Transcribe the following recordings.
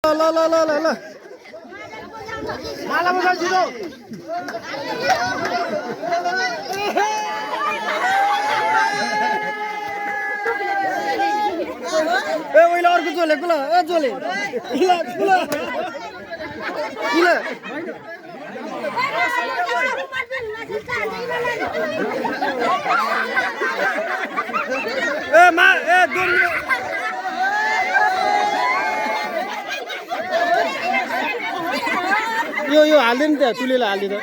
ल ल ल ल ल माला बसाल छिटो ए ओइला अर्को जोले कुला ए जोले किला किला किला ए मा ए दोरी यो हाल्दे नि त्यहाँ तुलेलाई हाल्दे त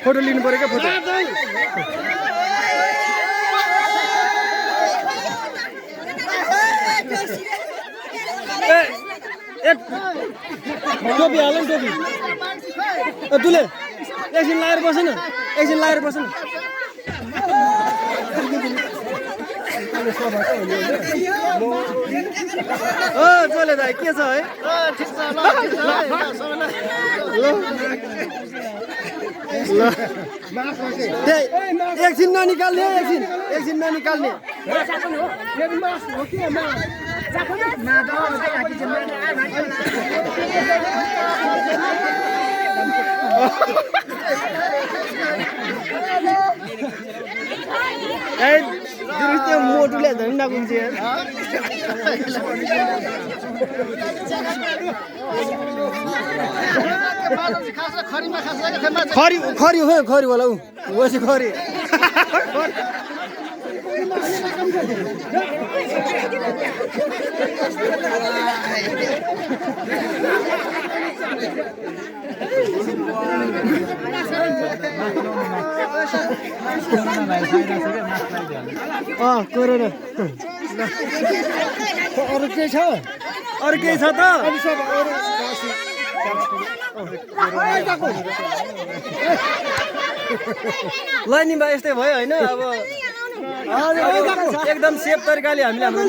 फोटो लिनु पर्यो क्या फोटो टोपी हाल नि टोपी तुले एकछिन लाएर बस न एकछिन लाएर बस न जोले दाइ के छ है एकछिन ननिकाल्ने एकछिन ननिकाल्ने त्यो मोटुले झन्डा गुन्छ खरी खरी हो खरी होला ऊ वसी खरी कोरोना अरू केही छ अरू केही छ त ल नि बा यस्तै भयो होइन अब एकदम सेफ तरिकाले हामीले हाम्रो